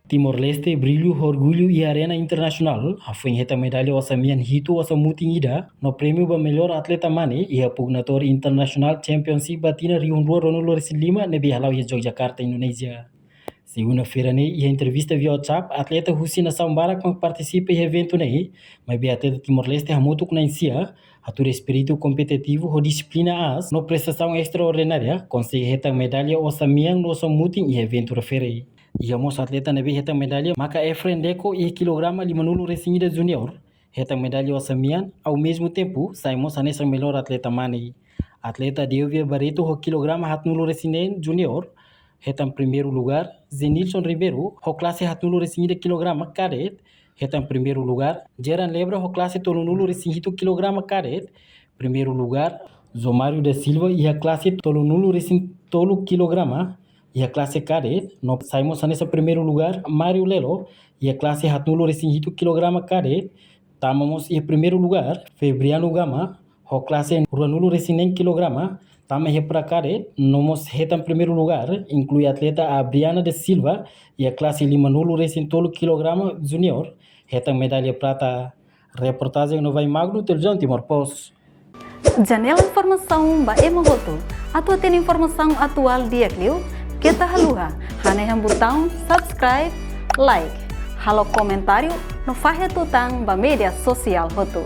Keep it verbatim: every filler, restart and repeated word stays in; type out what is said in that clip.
Timor-Leste brilhu ho orgullu iha arena internasionál, hafoin hetan medalla osan-mean hitu osan-mutin ida, no prémiu ba mellór atleta mane iha Pugnator International Championship ba tinan rihun rua ruanulu-resin-lima ne'ebé hala'o iha Yogyakarta, Indonézia. Segunda-feira ne'e, iha entrevista via WhatsApp, atleta husi nasaun barak mak partisipa iha eventu ne'e, maibé atleta Timor-Leste hamutuk na'in-sia, hatudu espíritu kompetitivu ho dixiplina aas no prestasaun estraordinária, konsege hetan medalla osan-mean no osan-mutin iha eventu refere. Iha mós atleta ne'ebé hetan medalla maka Efren Deco iha kilograma limanulu-resin-ida júnior, hetan medalla osan-mean, ao mesmo tempo, sai mós hanesan mellór atleta mane. Atleta Delvia Barreto ho kilograma haatnulu-resin-neen júnior, hetan primeiru lugár, Zenilson Ribeiro, ho klase haatnulu-resin-ida kilograma cadet, hetan primeiru lugár, Jeran Lebra ho klase tolunulu-resin-hitu kilograma cadet, primeiru lugár, Jomário da Silva iha klase tolunulu-resin-tolu kilograma, iha klase cadet, no sai mós hanesan primeiru lugár, Mário Lelo, iha klase haatnulu-resin-hitu kilograma cadet, tama mós iha primeiru lugár, Febriano Gama, ho klase ruanulu-resin-neen kilograma, tama iha pra cadet, no mós hetan primeiru lugár, inklui atleta Abriana da Silva, iha klase limanulu-resin-tolu kilograma júnior, hetan medalla prata. Reportajen Novai Magno, Televizaun Timor Post. Janela informasaun ba ema hotu. Atu hatene informasaun atuál di'ak liu, keta haluha hanehan butaun subscribe, like, halo komentáriu no fahe tutan ba média sosiál hotu.